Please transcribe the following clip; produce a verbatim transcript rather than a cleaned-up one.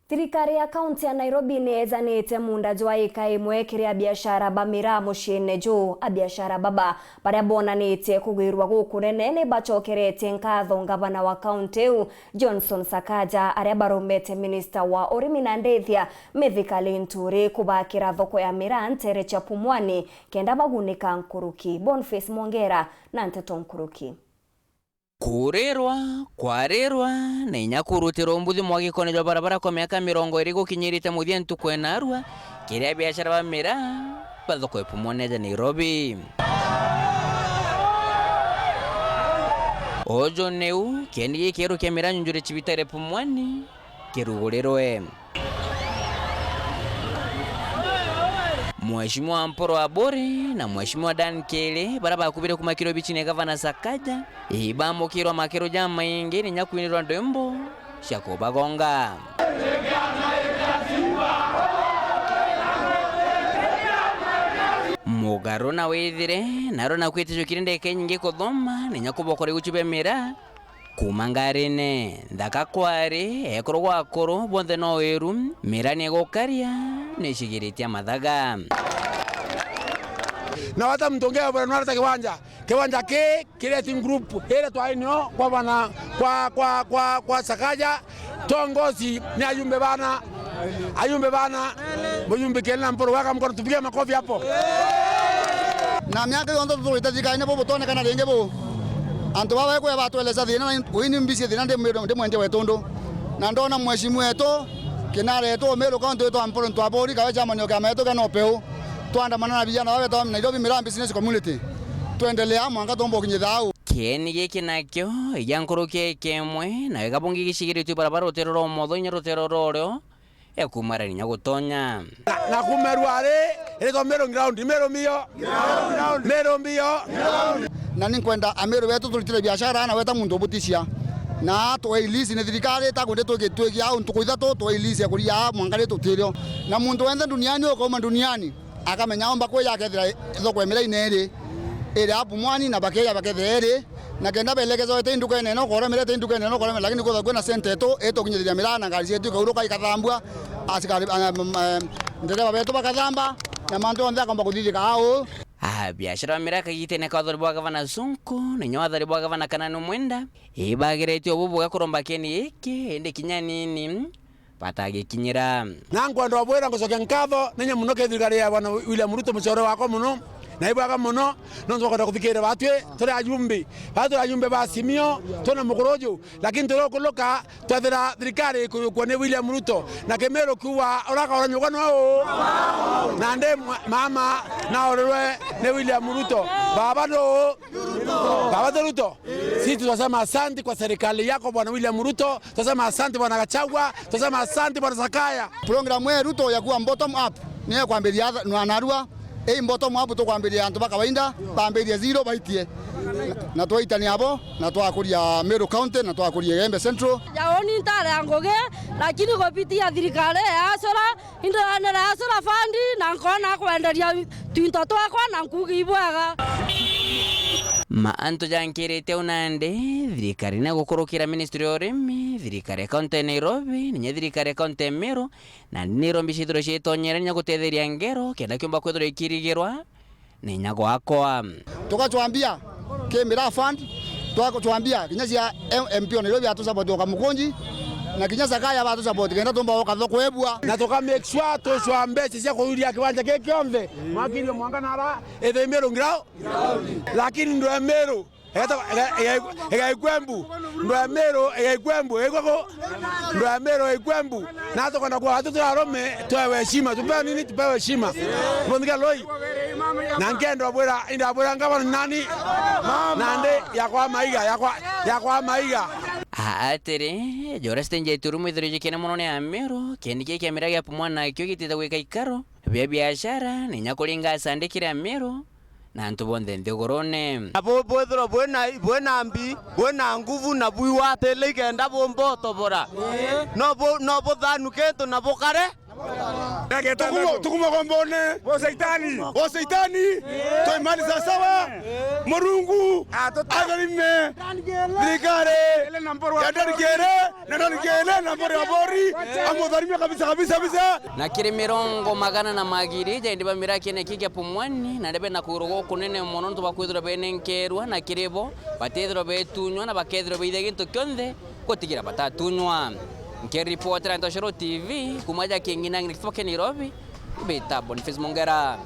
Thirikari ya kaunti ya Nairobi ni ejanite munda jwa ika imwe kiri abiashara ba miraa muciine juu. Abiashara baba baria bonanitie kugwirua gukunene ni bacokeretie nkatho ngavana wa kaunti iu, Johnson Sakaja, aria baromete minista wa urimi na ndithia, Mithika Linturi, kubakira thoko ya miraa nteere cia Pumwani, kenda bagunika nkuruki. Boniface Mwongera na nteto nkuruki. Kurirwa, kwarirwa, na inya kurutirwa umbuthi mwagikone jwa barabara kwa miaka mirongo iri gukinyirite muthia ntuku ya naarua, kiri abiashara ba miraa ba thoko ya Pumwani ya Nairobi. Uju niu kieni gikieru kia miraa nyunjuri cibitari Pumwani kirugurirwe. Mheshimiwa Mpuru Aburi na Mheshimiwa Dan Kiri, baria bakubire kuuma kiri obicine ya Gavana Sakaja, ibamukirwa makiro jamaingi na inya kwinirwa ndwimbo cia kubagonga. Mugaru na withire, narua na kwitijukire ndeka inyingi kuthoma na inya kubokora iguchu bia miraa, Kuuma ngarine, nthaka kwari, ekuru gwa akuru, bonthe no wiru, miraa ni igukaria, ni icigiritie mathaga. Na wata muntu ungi abura nwareta kiwanja. Kiwanja ki, ki Letting Group, iria twari nio kwa bana, kwa, kwa, kwa, kwa Sakaja, tongozi ni ayumbe bana. Ayumbe bana, muyumbe Kiri na Mpuru, weka mkono, tupigie makofi hapo. Na miaka yonthe tuturite thirikari-ini, bu butonekana ringi bu. Antu baba ekuya batwelesa thina, na ui ni mbici thina ndi mwi-, ndi mwendia wetu ndu. Na ndona mheshimiwa wetu, kinara wetu, Meru County witwa Mpuru Ntwaburi, kawe chairman o kiama yetu kia NOPEU. Twandamana na vijana baba betu Nairobi Miraa Business Community. Twendelea mwanka tumba ukinyitha au. Kieni giki nakio, igia nkuruki eke imwe, na wega bungi gicigiritue barabara rutero rwa umotho inya rutero rwa urio, ekuuma rani inya gutonya. Na, na kumerua ari, iritwa Meru Ground, Meru mbio, Meru mbio. Na ni nkwenda Ameru betu turitire biashara na weta muntu ubutisia. Na tuwe ilisi ni thirikari itakwende twiki-, twikia au ntuku ithatu, tuwe ilisi ya kuria mwanka ri tutirio. Na muntu wenthe duniani ukauma duniani, akamenya aumba kwija akethira thoko ya miraa ina iri, iri apu mwani na bakeja bakethira iri, na kenda belekeza wete indukene ino ukoromera, ite indukene ino ukoromera, lakini kwithwa kwina center etu itukinyithiria miraa na ngari cietu ikauruka ikathambua, asikari, ah, mm, eh, ndereba betu bakathamba, na mantu onthe akomba kuthithika au. Ah, biashara ya miraa kagitene ka wathani bwa Gavana Sonko, na inya wathani bwa Gavana Kananu Mwenda, ibagiritue ubu buga kuromba kieni giki, indi kinya nini, batagikinyira. Na nkwenda obwira ngucokia nkatho nenya muno kiri thirikari ya Bwana William Ruto, mucore wakwa muno, na ibwega muno, nontu bakwenda kuthikiria batwi turi ajumbe. Batwi turi ajumbe ba Simio, twina mukuru uju, lakini turi ukuluka, twethira thirikari ikuyukua ni William Ruto, na Kimiru kiuga, urakauranyukwa no uu? Nandi mwa-, mama naorirwe ni William Ruto. Baba nu? Baba ti Ruto? Sisi tunasema asante kwa serikali yako Bwana William Ruto, tunasema asante Bwana Gachagua, tunasema asante Bwana Sakaya. Program ya Ruto ya kuwa bottom up ni ya kwambiria na narua. Ei bottom up tukwambiria antu ba kawaida, bambirie zero baitie. Na twaitania abo, na twakuria Meru County, na twakuria Igembe Central. Jaoni ntare ya ngugi, lakini kupitia thirikari ya Asura, Indoranira ya Solar Fund na nkona kwenderia twinto twakwa na nkuuga ibwega. Ma antu jankirite au nandi, thirikari ni gukurukira ministry ya urimi, thirikari ya kaunti ya Nairobi, na inya thirikari ya kaunti ya Meru, nandi ni irombi ciithirwe ciitonyera inya gutetheria ngero, kenda kiumba kwithirwa ikirigirwa, na inya gwakwa. Tukachwambia ki Miraa Fund, twachwambia kinya cia M-, M P wa Nairobi atusupport o Kamukunji, na kinya Sakaya batusupport kenda tumba uka thoko ebua. Na tuka make sure tucwa mbeca cia kururia kiwanja giki kionthe, mwakiri mwanka nara, ithimiro ngirao. Lakini ndo ya Meru, egeta-, ega-, ega-, egaikwembu. Ndo ya Meru, egaikwembu, egaikwembu. Ndo ya Meru, egaikwembu. Na tukwenda kwa watu turi arume, tupewe heshima. Tupewe nini? Tupewe heshima. Muthikia loi. Na nkenda bwira, inda bwira ngavana nani? Nandi yakwa maiga, yakwa, yakwa maiga. A-, atiri, jora stage ya Ituru mwithirwe jikene mono ni Ameru, kieni giki kia Miraa gia Pumwani nakio gitite gwika ikaro bia biashara, na inya kuringa asandi kiri Ameru, na antu bonthe nthigurune. Na bu-, bwithirwa bwina, bwina mbi, bwina nguvu na bwigwatile ikenda bumba utobora. No bu-, no buthanu kintu na bukare. Tukumo- tukumo gombone. Wo Saitani. Wo Saitani. Twaimani sasawa. Murungu atharime thirikari ya Ndarikere, na Ndarikere na mbore ya bori, amutharime kabisa, kabisa, kabisa. Na kiri mirongo magana na magiri ja indi ba mirakene kiki ya Pumwani, na ndebe na kuguru gukunene mono nontu bwa kwithirwa benenkerwa, na kiri bo batithirwa betunywa na bakethirwa beithia gintu kionthe gutigira batatunywa. Nkiripotera Ntoshero T V kuma ja Kinginangi na Kisibo kia Nairobi, mbita Boniface Mongera.